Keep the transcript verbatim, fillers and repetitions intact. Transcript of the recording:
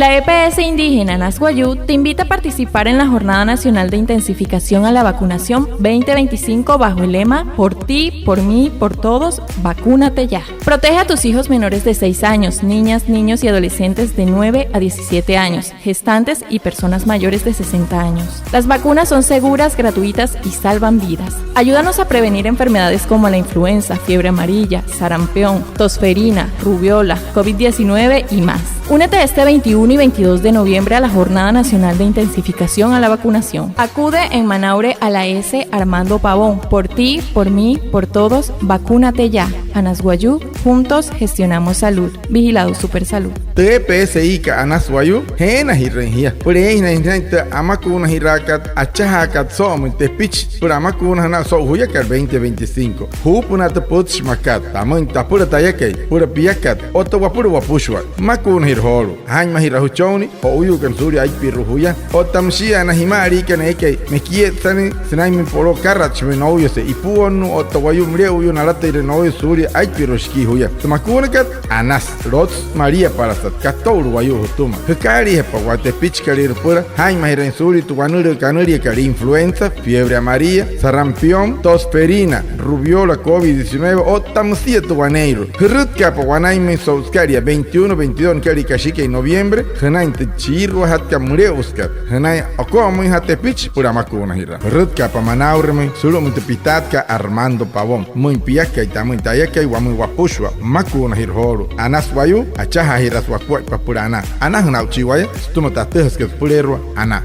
La E P S indígena Anas Wayuu te invita a participar en la Jornada Nacional de Intensificación a la Vacunación veinte veinticinco bajo el lema "Por ti, por mí, por todos, vacúnate ya". Protege a tus hijos menores de seis años, niñas, niños y adolescentes de nueve a diecisiete años, gestantes y personas mayores de sesenta años. Las vacunas son seguras, gratuitas y salvan vidas. Ayúdanos a prevenir enfermedades como la influenza, fiebre amarilla, sarampión, tosferina, rubéola, covid diecinueve y más. Únete este veintiuno y veintidós de noviembre a la Jornada Nacional de Intensificación a la Vacunación. Acude en Manaure a la ESE Armando Pavón. Por ti, por mí, por todos, vacúnate ya. Anas Wayuu, juntos gestionamos salud. Vigilado Supersalud. Tü E P S I kat Anas Wayuu, jeenajirüin jia süpüla eeinjanain jünain tü amakuunajiraakat, achajaakat soo'omüin tepichi süpüla amakuunajünaa so'u juyakat veinte veinticinco. Juupünaa tü pütchi makat, tamüin tapüla tayakai, süpüla piakat otta wapüla wapüshua. Mmakuunajira joolu'u, jaa'inmajira jüchonnii jo'uyuukana suulia aipirua juya. Otta müshia na jima'aliikana eekai mekietsüin sünainmüin poloo akaratshimüin nouyase ipuonnuu otta wayuu müle'uyuu nalatüire nouyase suulia aipirua shikii juya. Tü makuunakat, Anas, lotsü maliapalasat, kato'ulu wayuu jütüma. Jükaaliijapa waya tepichikalüirua süpüla jaa'inmajirüin suulia tü wanülüü kanüliakat influenza, fiebre amarilla, sarampión, tosferina, rubéola, covid diecinueve otta müsia tü waneeirua. Jürütkaapa wanainmüin so'u sükalia veintiuno, veintidós nükalia kashikai noviembre, jünain tü chiiruajatkat müle'usükat, jünain oko'omüinjaa tepichi süpüla amakuunajiraa. Jürütkaapa Manaurimüin sulu'umüin tü pitaatkat Armando Pavón. Pümüin piakai, tamüin tayakai, wamüin wapüshua. Mmakuunajira joolu'u. Anas Wayuu, achajaajiraasü wakuaippa süpüla anaa. Anajüna aa'uchii waya sütüma tü atüjasükat süpüleerua anaa.